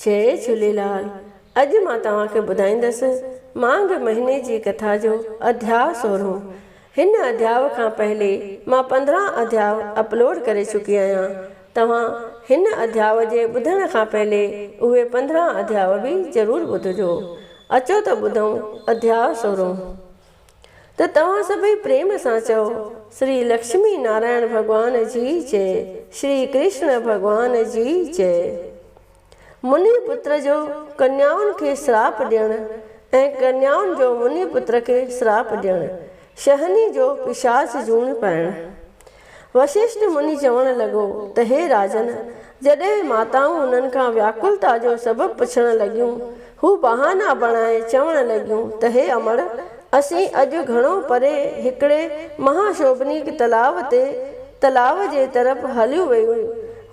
جئي جهوليلال اڄ مان توهان کي ٻڌائيندس مانگهه مهيني جي ڪٿا جو اڌياء سورهون. هن اڌياء کان پهلي مان 15 اڌياء اپلوڊ ڪري چڪي آهيان. توهان هن اڌياء جي ٻڌڻ کان پهلي اهي 15 اڌياء به ضرور ٻڌجو. اچو ته ٻڌون اڌياء سورهون. ته توهان سڀئي پريم سان چئو، شري لڪشمي نارائڻ ڀڳوان جي جئي، شري ڪرشن ڀڳوان جي جئي. مني پتر جو ڪنيائن کي سراپ ڏيڻ ۽ ڪنيائن جو مني پتر کي سراپ ڏيڻ، شهني جو پشاچ جوڻ پائڻ. وششٺ مني چوڻ لڳو ته هي راجن! جڏهن ماتائون هنن کان وياڪلتا جو سبب پڇڻ لڳيون، هو بهانا بڻائي چوڻ لڳيون ته هي امڙ! اسين اڄ گهڻو پري هڪڙي مها شوڀنيڪ تلاء تي تلاء جي طرف هليون ويون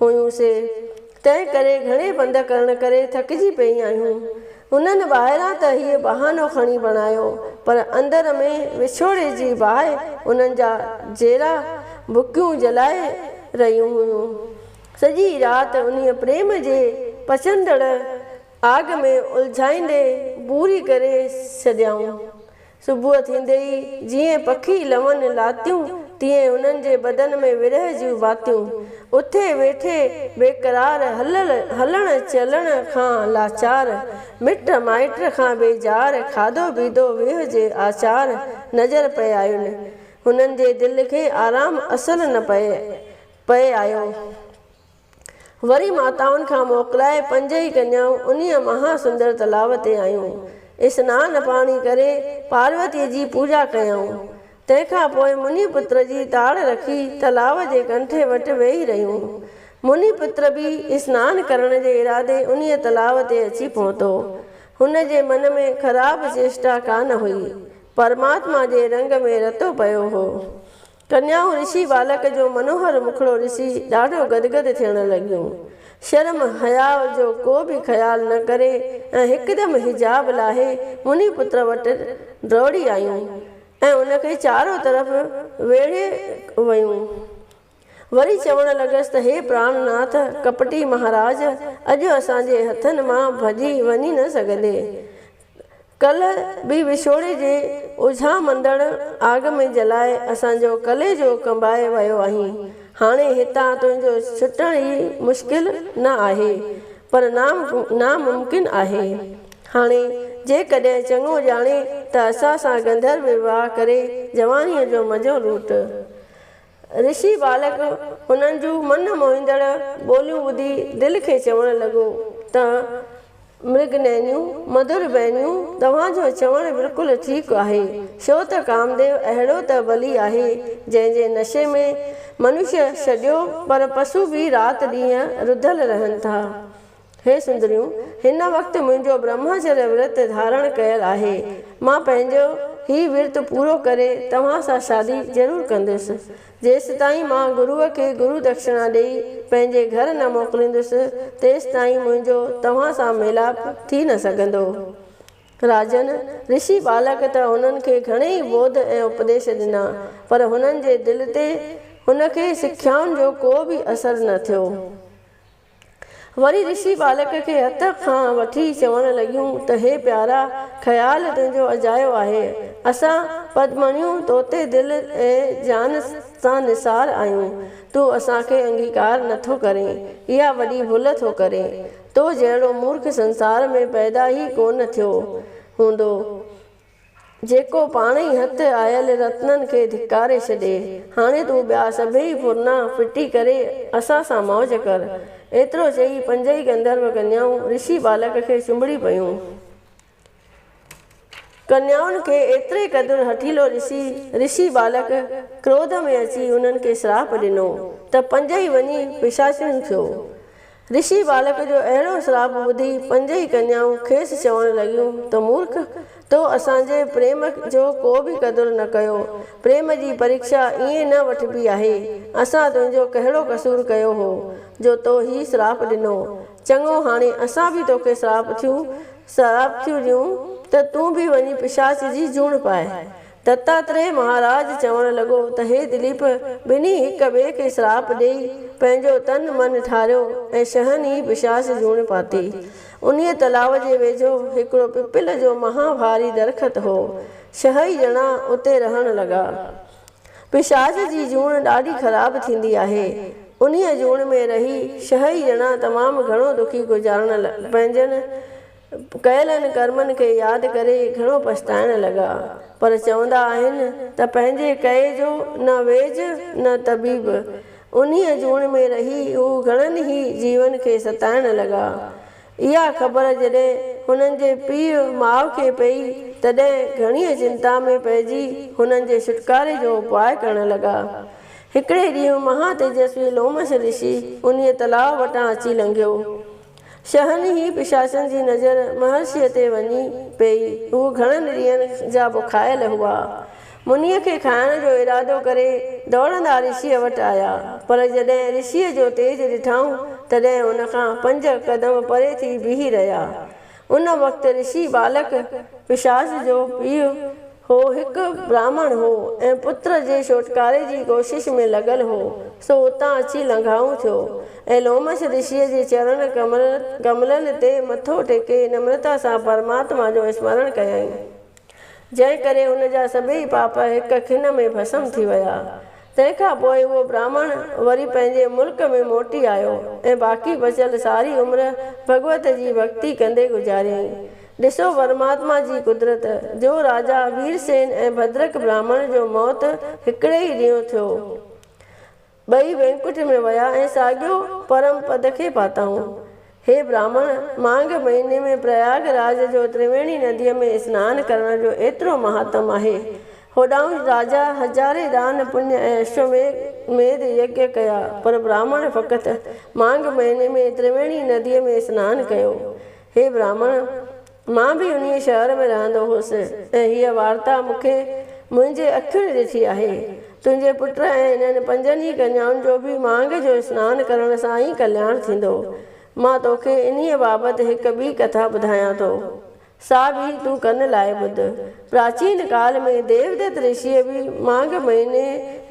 هيون سي، تنهن ڪري گهڻي پنڌ ڪرڻ ڪري ٿڪجي پيئي آهيون. هنن ٻاهران ته هيء بهانو کڻي بڻايو، پر اندر ۾ وڇوڙي جي باهه انهن جا جيرا بڪيون جلائي رهيون هيون. سڄي رات انهيء پريم جي پچندڙ آگ ۾ الجهائيندي پوري ڪري ڇڏيائون. صبح ٿيندي ئي جيئن پکي لون لاتيون، تيئن هنن جي بدن ۾ ورهه جون باتيون. اٿي ويٺي بيقرار، هلڻ چلڻ کان لاچار، مٽ مائٽ کان بيزار، کاڌو پيتو ويهه جي آچار نظر پئي آين. هنن جي دل کي آرام اصل نه پئي آيو. وري ماتائن کان موڪلائي پنج ئي ڪنيائون انهيء مها سندر تلاء تي آيون. اسنان پاڻي ڪري پاروتيء جي پوڄا ڪيائون. تنهن کان پوء مني پتر جي تاڙ رکي تلاء جي ڪنٺي وٽ ويهي رهيون. مني پتر به اسنان ڪرڻ جي ارادي انهيء تلاء تي اچي پهتو. هن جي من ۾ خراب چيشٽا ڪانه هئي. پرماتما جي رنگ ۾ رتو پيو هو. ڪنيائون رشي ٻالڪ جو منوهر مکڙو ڏسي ڏاڍو گدگد ٿيڻ لڳيون. شرم حياء جو ڪو به خيال نه ڪري ۽ هڪدم حجاب لاهي مني پتر وٽ ڊوڙي آيون ۽ ان کي چارو طرف ويڙهي ويون. وري چوڻ لڳس ته هي پراڻ ناٿ ڪپٽي مهاراج! اڄ اسان جي هٿن مان ڀڄي وڃي نه سگهندين. ڪلهه به وڇوڙي جي اجهامندڙ آگ ۾ جلائي اسان جو ڪليجو ڪنبائي ويو آهين. هاڻي هتان تنهنجو ڇٽڻ ئي مشڪل نه آهي، پر ناممڪن آهي. هاڻي جيڪڏهن چڱو ڄاڻين ته اسان سان گنڌرو وواهه ڪري جوانيء جو مزو لوٽ. رشي ٻالڪ هنن جون من موهيندڙ ٻوليون ٻڌي دل کي چوڻ لڳو ته مرگ نينيون، مڌر بينيون، توهان جو چوڻ بلڪل ٺيڪ آهي، ڇو ته ڪامديو اهڙو ته ٻلي آهي، جنهن جي نشي ۾ منشيه ڇڏيو پر پسو به رات ڏينهن رڌل رهن ٿا. هي سندريون! هن وقت منهنجو برهمچريه ورت ڌارڻ ڪيل آهي. مان پنهنجو هي ورت پورو ڪري توهان سان شادي ضرور ڪندس. جيستائين مان گروء کي گرو دڪشڻا ڏيئي پنهنجي گهر نه موڪليندس، تيستائين منهنجو توهان سان ميلاپ ٿي نه سگهندو. راجن، رشي ٻالڪ ته هنن کي گهڻيئي ٻوڌ ۽ اپديش ڏنا، پر هنن جي دل تي هن کي سکيائن جو ڪو به اثر نه ٿيو. وري رشي ٻالڪ کي هٿ کان وٺي چوڻ لڳيون ته هي پيارا، خيال تنهنجو اجايو آهي. اسان پدمڻيون توتي دل ۽ جان سان نثار آهيون. تون اسان کي انگيڪار نٿو ڪرين. اها وڏي ڀل ٿو ڪرين. تو جهڙو مورک سنسار ۾ پيدا ئي ڪونه ٿيو هوندو. جيڪو پاڻ ئي هٿ آيل رتنن کي ڌڪاري ڇڏي. هاڻي تون ٻيا سڀيئي ڦرنا ڦٽي ڪري اسان سان موج ڪر. ايترو چئي پنجئي گنڌرو ڪنيائون رشي ٻالڪ کي چنبڙي پيون. ڪنيائن کي ايتري قدر هٺيلو ڏسي رشي ٻالڪ ڪروڌ ۾ اچي انهن کي سراپ ڏنو ته پنجئي وڃي پشاچڻيون ٿيو. رشي ٻالڪ جو اهڙو سراپ ٻڌي پنج ئي ڪنيائون کيس چوڻ لڳيون ته مورک! تو اسان جي پريم جو ڪو به قدر نه ڪيو. پريم جي پريکشا ائين نه وٺبي آهي. اسان تنهنجو ڪهڙو قصور ڪيو هو، جو تو هي سراپ ڏنو. چڱو هاڻي اسان به توکي سراپ ٿيون ڏيون ته تون به وڃي پشاچ جي جوڻ پاء. دتاتريه مهاراج چوڻ لڳو ته هي دليپ! ٻنهي هڪ ٻئي کي سراپ ڏيئي پنهنجو تن من ٺاريو ۽ شهن ئي پشاچ جوڻ پاتي. انهيء تلاء جي ويجهو هڪڙو پپل جو مها ڀاري درخت هو. ڇهه ئي ڄڻا اتي رهڻ لڳا. پشاچ جي جوڻ ڏاڍي خراب ٿيندي آهي. انهيء جوڻ ۾ رهي ڇهه ئي ڄڻا تمام گهڻو دکي گذارڻ پنهنجن ڪيلن ڪرمن کي ياد ڪري گهڻو پڇتائڻ لڳا. پر چوندا آهن ته پنهنجي ڪئي جو نه ويڄ نه طبيب. انهيء جوڻ ۾ رهي هو گهڻن ئي جيون کي ستائڻ لڳا. اها خبر جڏهن هنن جي پيء ماء کي پيئي، تڏهن گهڻيء چنتا ۾ پئجي هنن جي ڇوٽڪاري جو اپاء ڪرڻ لڳا. هڪڙي ڏينهن مها تيجسوي لومش رشي انهيء تلاء وٽان اچي لنگهيو. ڇهن ئي پشاچن جي نظر مهرشيء تي وڃي پيئي. هو گهڻن ڏينهن جا بکايل هئا. منيء کي کائڻ جو ارادو ڪري ڊوڙندا رشيء وٽ آيا، پر جڏهن رشيء جو تيج ڏٺائون، تڏهن ان کان پنج قدم پري ٿي بيهي رهيا. ان وقت رشي ٻالڪ پشاچ جو پيء هو هڪ براهمڻ هو ۽ پتر جي ڇوٽڪاري جي ڪوشش ۾ لڳل هو، سو اتان اچي لنگهائون ٿيو ۽ لومش رشيء جي چرڻ ڪملن تي مٿو ٽيڪي نمرتا سان پرماتما جو اسمرڻ ڪيائين. جنهن ڪري هن جا سڀيئي پاپ هڪ کن ۾ ڀسم ٿي ويا. تنهن کان پوء اهو براهمڻ وري پنهنجي ملڪ ۾ موٽي آيو ۽ باقي بچيل ساري عمر ڀڳوت جي ڀڳتي ڪندي گذاريائين. ڏسو پرماتما جي قدرت، جو راجا ويرسين ۽ ڀدرڪ براهمڻ جو موت هڪڙي ئي ڏينهن ٿيو. ٻئي وينڪٽ ۾ ويا ۽ ساڳيو پرم پد کي پاتائون. هي براهمڻ! مانگهه مهيني ۾ پرياگ راج جو ترويڻي نديء ۾ اسنان ڪرڻ جو ايترو مهاتم آهي. هوڏانهن راجا هزارين دان پڃ ۽ اشوميڌ يگيه ڪيا، پر براهمڻ فقط مانگهه مهيني ۾ ترويڻي نديء ۾ اسنان ڪيو. هي براهمڻ! مان به انهيء شهر ۾ رهندو هوس ۽ هيء وارتا مون کي منهنجي اکين ڏٺي آهي. تنهنجي پٽ ۽ انهن پنجن ئي ڪنيائن جو به مانگهه جو اسنان ڪرڻ سان ئي ڪلياڻ ٿيندو. مان توکي انهيء بابت هڪ ٻي ڪٿا ٻڌايان ٿو، سا به تون ڪن لائي ٻڌ. پراچين ڪال ۾ ديودت رشيء به مانگهه مهيني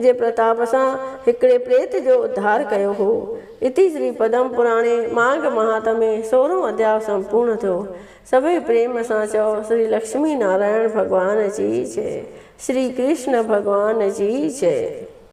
جي پرتاپ سان هڪڙي پريت جو اڌار ڪيو هو. اتي شري پدم پراڻي مانگهه مهاتمي سورهون اڌياء سمپورڻ ٿيو. سڀئي پريم سان چئو شري لڪشمي نارائڻ ڀڳوان جي جئي. شري ڪرشن ڀڳوان جي جئي.